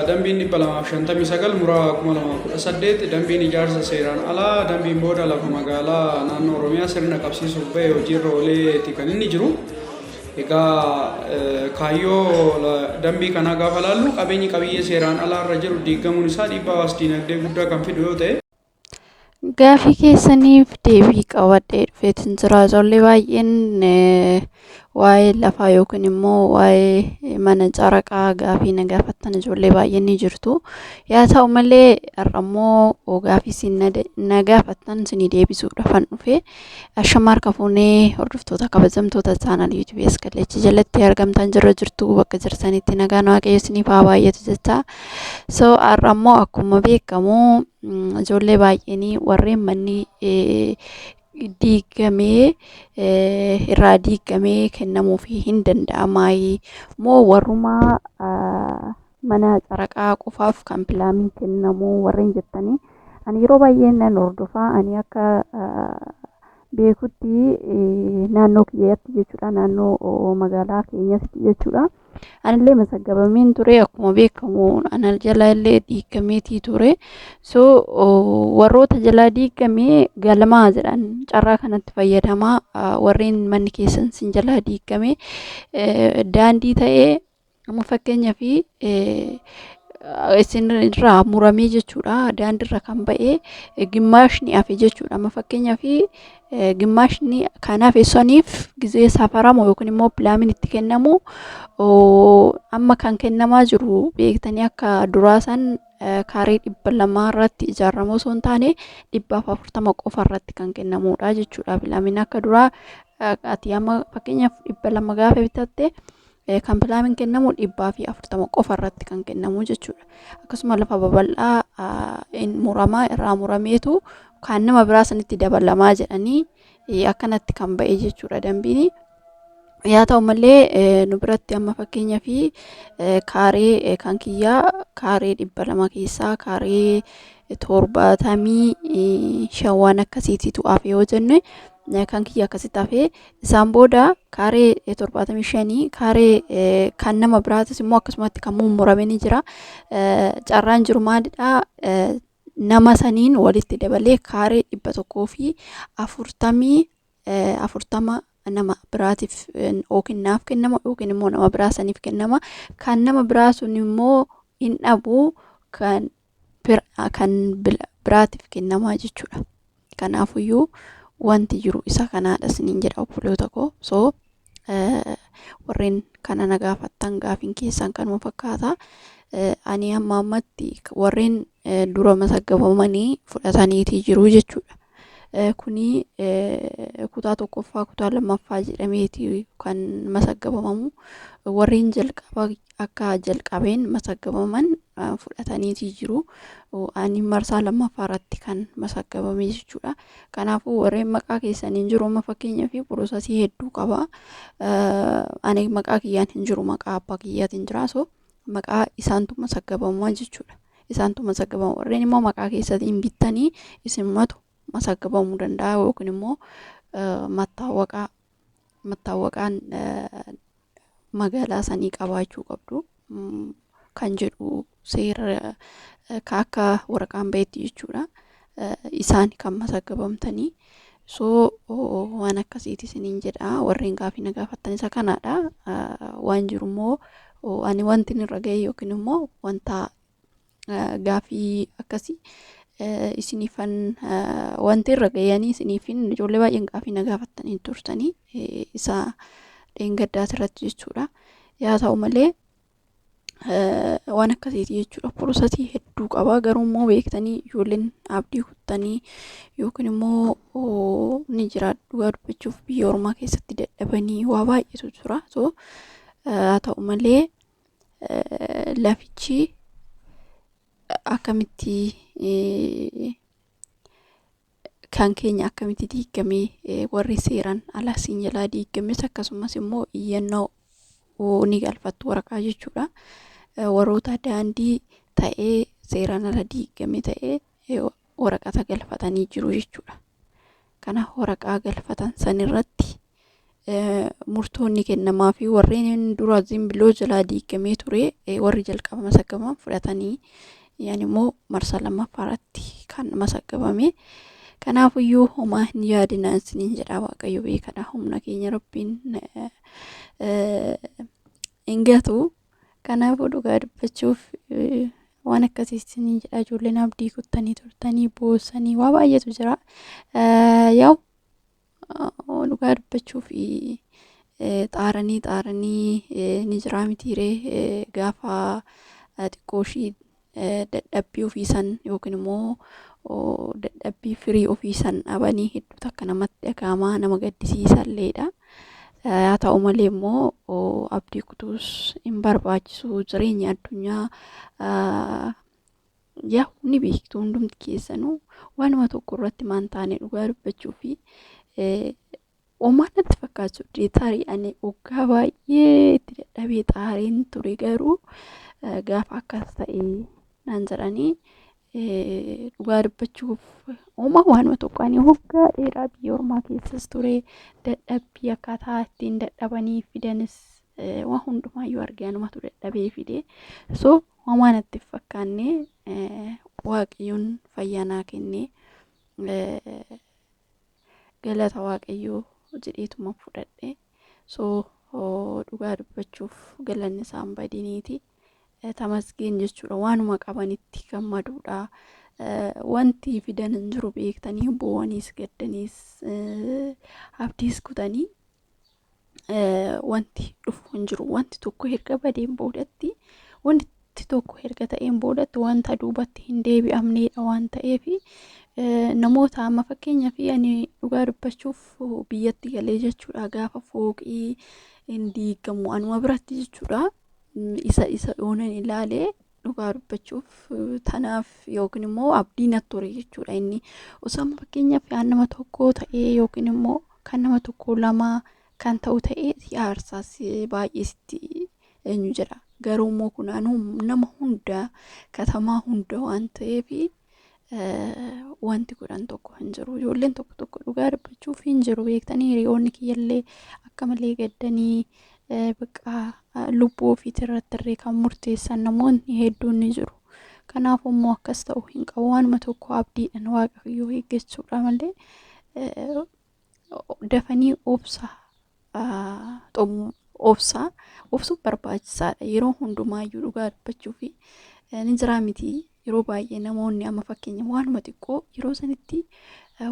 Dambiin 259 muraa 2018, dambiin ijaarsa seeraan alaa dambiin booda lafa magaalaa naannoo Oromiyaa sirna qabsiisuuf bahe hojiirra ooleeti kan inni jiru. Egaa kaayyoo dambii kanaa gaafa laallu, qabeenyi qabiyyee seeraan alaa irra jiru diigamuun isaa dhiibbaa hawaas dinagdee guddaa kan fidu yoo ta'e. Gaafii keessaniif deebii qabadhee dhufeetin jira. Ijoollee baay'een waa'ee lafaa yookiin immoo waa'ee mana caraqaa gaafii na gaafattan ijoollee baay'een ni jirtu. Yaa ta'u malee, har'a immoo gaafii isin na gaafattan isinii deebisuudhaafan dhufe. Ashama, harka fuunee, hordoftoota kabajamtoota chaanal YouTube Askalechi jalatti argamtan, jirra jirtu, bakka jirtanitti nagaan Waaqayyo isiniif haa baay'atu jecha. So har'a immoo akkuma beekamu ijoollee baay'een warreen manni diigamee irraa diigamee kennamuufii hin danda'amaayii moo warrumaa mana caraqaa qofaaf kan pilaamiin kennamu warreen jettanii, ani yeroo baay'ee nan hordofaa. Ani akka beekutti naannoo kiyyaatti jechuudha, naannoo magaalaa keenyatti jechuudha. Anillee masaggabameen ture, akkuma beekamu ana jala illee diigameetii ture. So warroota jalaa diigame galmaa jedhan, carraa kanatti fayyadamaa. Warreen manni keessan sin jalaa diigame daandii ta'ee, amma fakkeenyaa fi isin irraa muramee jechuudha, daandiirra kan ba'e gimmaashni hafe jechuudha. Amma fakkeenyaa fi gimmaashni kan hafe saniif gizee safaramu yookiin immoo pilaamiin itti kennamu, amma kan kennamaa jiru beektanii akka duraa san kaaree 200 irratti ijaaramu osoo hin taane 140 qofa irratti kan kennamudha jechuudha. Pilaamiin akka duraa ati amma fakkeenyaaf 200 gaafa bitatte, kan pilaamiin kennamu 140 qofa irratti kan kennamu jechuudha. Akkasuma lafa babal'aa muramaa irraa murameetu kan nama biraa sanitti dabalamaa jedhanii akkanatti kan ba'e jechuudha dambiin. Yaa ta'u malee, nu biratti amma fakkeenyaa fi kaaree kan kiyyaa kaaree 200 keessaa kaaree 75 waan akkasiititu hafe yoo jenne, kan kiyya akkasitti hafee, isaan booda kaaree 75, kaaree kan nama biraatis immoo akkasumatti kan mummurame ni jira. Carraan jiru maalidhaa? Nama saniin walitti dabalee kaaree 140 nama biraatiif yookiin naaf kennama yookiin immoo nama biraa saniif kennama. Kan nama biraa sun immoo hin dhabu, kan biraatiif kennamaa jechuudha. Kanaafuyyuu wanti jiru isa kanaadha isiniin jedha, obboloota koo. So warreen kana na gaafattan gaafiin keessan kanuma fakkaata. Ani amma ammatti warreen dura masaggabamanii fudhataniitii jiru jechuudha. Kuni kutaa tokkoffaa, kutaa lammaffaa jedhameeti kan masaggabamamu. Warreen jalqaba akka jalqabeen masaggabaman fudhataniitii jiru. Ani marsaa lammaffaa irratti kan masaggabame jechuudha. Kanaafuu warreen maqaa keessaniin jiru, amma fakkeenyaa fi processii hedduu qaba. Ani maqaa kiyyaan hin jiru, maqaa abbaa kiyyaatiin jira. So maqaa isaantu masaggabama jechuudha. Isaantu masaggabama. Warreen immoo maqaa keessatiin bittanii isinumatu masaggabamuu danda'a yookiin immoo mattaawwaqaan magaalaa sanii qabaachuu qabdu kan jedhu seera akka waraqaan ba'etti jechuudha. Isaan kan masaggabamtanii. So waan akkasiiti isiniin jedha. Warreen gaafii na gaafattan isa kanaadha. Waan jiru immoo ani wanti irra ga'e yookiin immoo wanta gaafii akkasii isiniifan wanti irra ga'anii isiniifin ijoollee baay'een gaafii na gaafattanii turtanii isa dheengaddaas irratti jechuudha. Yaa ta'u malee, waan akkasiiti jechuudha. Processii hedduu qaba. Garuu immoo beektanii ijoolleen abdii kuttanii yookiin immoo ni jira, dhugaa dubbachuuf biyya ormaa keessatti dadhabanii waa baay'eetu jira. So haa ta'u malee, lafichi akkamitti kan keenya akkamitti diigamee, warri seeraan ala siin jalaa diigames akkasumas immoo iyyannoo ni galfattu waraqaa jechuudha. Warroota daandii ta'ee seeraan ala diigame ta'ee waraqata galfatanii jiru jechuudha. Kana waraqaa galfatan sanirratti Murtoonni kennamaa fi warreen dura zimbiloo jalaa diigamee ture warri jalqaba masaggabaman fudhatanii, yani immoo marsaa lammaffaarratti kan masaggabame. Kanaafiyyuu homaa hin yaadinaa isiniin jedha. Waaqayyo beekadha, humna keenya Rabbiin hin gatu. Kanaafuu dhugaa dubbachuuf waan akkasii isiniin jedha. Ijoolleen abdii kuttanii turtanii boossanii waa baay'eetu jira. Yaa'u, dhugaa dubbachuuf xaaranii xaaranii ni jira mitiiree, gaafa xiqqoo ishii dadhabbii ofii san yookiin immoo dadhabbii firii ofii san dhabanii hedduu takka namatti dhaga'ama, nama gaddisiisalleedha. Haa ta'u malee immoo abdii kutuus hin barbaachisu. Jireenya addunyaa yaa ni beektu hundumti keessanuu. Waanuma tokko irratti maan taane, dhugaa dubbachuu fi homaa natti fakkaachuu dide. Tarii ani waggaa baay'ee itti dadhabee xaareen ture, garuu gaafa akkas ta'e naan jedhanii, dhugaa dubbachuuf homaa waanuma tokko ani waggaa dheeraa biyya ormaa keessas ture, dadhabbii akkaataa ittiin dadhabanii fidanis waan hundumaayyuu argee, anumatu dadhabee fide. So homaa natti hin fakkaanne. Waaqayyoon fayyaa naa kenne, galata Waaqayyoo jedheetuma fudhadhe. So dhugaa dubbachuuf galanni isaan badiniiti. Tamasgeen jechuudha, waanuma qabanitti gammaduudha. Wanti fidan hin jiru beektanii, boo'aniis gaddaniis abdiis kutanii wanti dhufu hin jiru. Wanti tokko erga badeen boodatti, wanti tokko erga ta'een boodatti, wanta duubatti hin deebi'amneedha waan ta'eef, namoota amma fakkeenyaaf ani dhugaa dubbachuuf biyyatti galee jechuudha, gaafa fooqii hin diigamu anuma biratti jechuudha, isa yoonan ilaalee, dhugaa dubbachuuf tanaaf yookiin immoo abdii natti ture jechuudha. Inni osoo amma fakkeenyaaf kan nama tokko ta'ee yookiin immoo kan nama tokko lama kan ta'u ta'ee, si aarsaas baay'ee sitti eenyu jedha. Garuu immoo kun anuu nama hunda, katamaa hunda waan ta'eef, wanti godhan tokko hin jiru. Ijoolleen tokko tokko dhugaa dubbachuuf hin jiru beektanii, hiriyoonni kiyyallee akka malee gaddanii bakka lubbuu ofiitii irratti illee kan murteessan namoonni hedduun ni jiru. Kanaaf immoo akkas ta'uu hin qabu. Waanuma tokko abdiidhaan Waaqayyoo eeggachuudha malee dafanii obsa obsa obsuun barbaachisaadha. Yeroo hundumaayyuu dhugaa dubbachuuf ni jira miti, yeroo baay'ee namoonni amma fakkeenya waanuma xiqqoo yeroo sanitti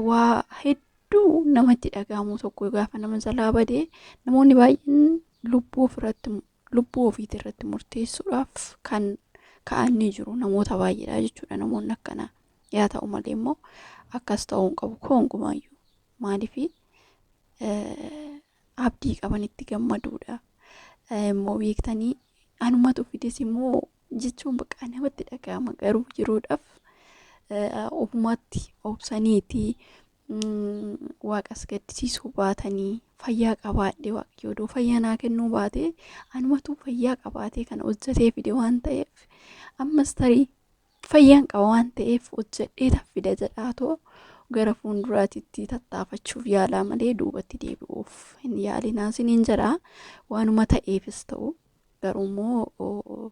waa hedduu namatti dhaga'amu tokko gaafa nama jalaa badee, namoonni baay'een lubbuu ofirratti, lubbuu ofiitii irratti murteessuudhaaf kan ka'an ni jiru, namoota baay'eedha jechuudha namoonni akkanaa. Yaa ta'u malee immoo akkas ta'uu hin qabu konkumaayyuu. Maaliifi, abdii qabanitti gammaduudha. Immoo beektanii, anumatu fides immoo jechuun bakka namatti dhaga'ama, garuu yeroodhaaf ofumaatti obsaniiti waaqas gaddisiisuu baatanii, fayyaa qabaadhe, Waaqayyo odoo fayyaa naa kennuu baate, anumatu fayyaa qabaatee kana hojjetee fide waan ta'eef, ammas tarii fayyaan qaba waan ta'eef hojjedhee tan fida jedhaatoo gara fuulduraatitti tattaafachuuf yaalaa malee duubatti deebi'uuf hin yaalinaa isiniin jedha. Waanuma ta'eefis ta'u, garuu immoo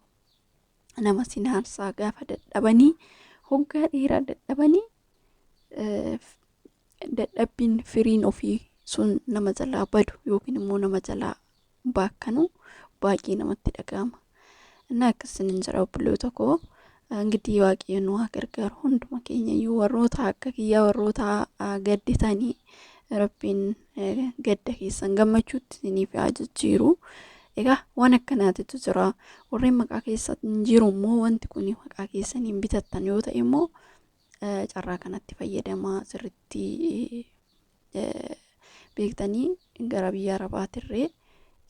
nama sin aarsaa gaafa dadhabanii, hoggaa dheeraa dadhabanii, dadhabbiin firiin ofii sun nama jalaa badu yookiin immoo nama jalaa baakkanu baay'ee namatti dhaga'ama. እና akkasinin jira obboloota koo. እንግዲህ Waaqayyo nu haa gargaaru hunduma keenya iyyuu. Warroota akka kiyyaa, warroota gadditanii, Rabbiin gadda keessan gammachuutti isiniif haa jijjiiru. Egaa waan akkanaatitu jira. Warreen maqaa keessa hin jiru immoo, wanti kun maqaa keessaniin bitattan yoo ta'e immoo, carraa kanatti fayyadamaa sirriitti beektanii gara biyya Arabaatirree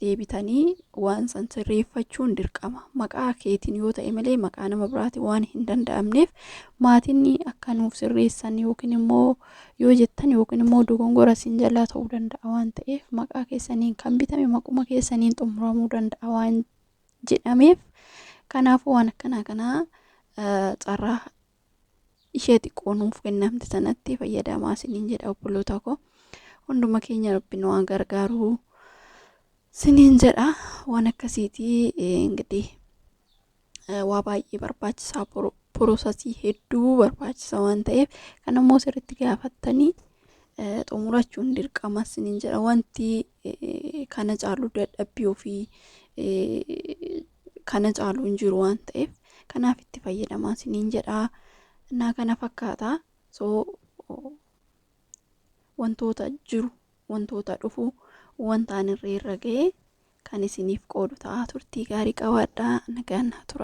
deebitanii waan san sirreeffachuun dirqama. Maqaa keetiin yoo ta'e malee maqaa nama biraatiin waan hin danda'amneef, maatiin akka nuuf sirreessan yookiin immoo yoo jettan, yookiin immoo dogongora siin jalaa ta'uu danda'a waan ta'eef, maqaa keessaniin kan bitame maquma keessaniin xumuramuu danda'a waan jedhameef, kanaafuu waan akkanaa kanaa carraa ishee xiqqoo nuuf kennamte sanatti fayyadamaa isiniin jedha obboloota koo. Hunduma keenya Rabbiin waan gargaaru. Siniin jedha waan akkasiitii እንግዲህ waa baay'ee barbaachisaa, processii hedduu barbaachisa waan ta'eef kan ammoo sirriitti gaafattanii xumurachuun dirqama siniin jedha. Wanti kana caalu dadhabbii ofii kana caalu hin jiru waan ta'eef kanaaf itti fayyadamaa siniin jedha. Innaa kana fakkaata. So wantoota jiru, wantoota dhufu, wanta ani irra ga'e kan isiniif qoodu ta'a. Turtii gaarii qabaadhaa, nagaan naa tura.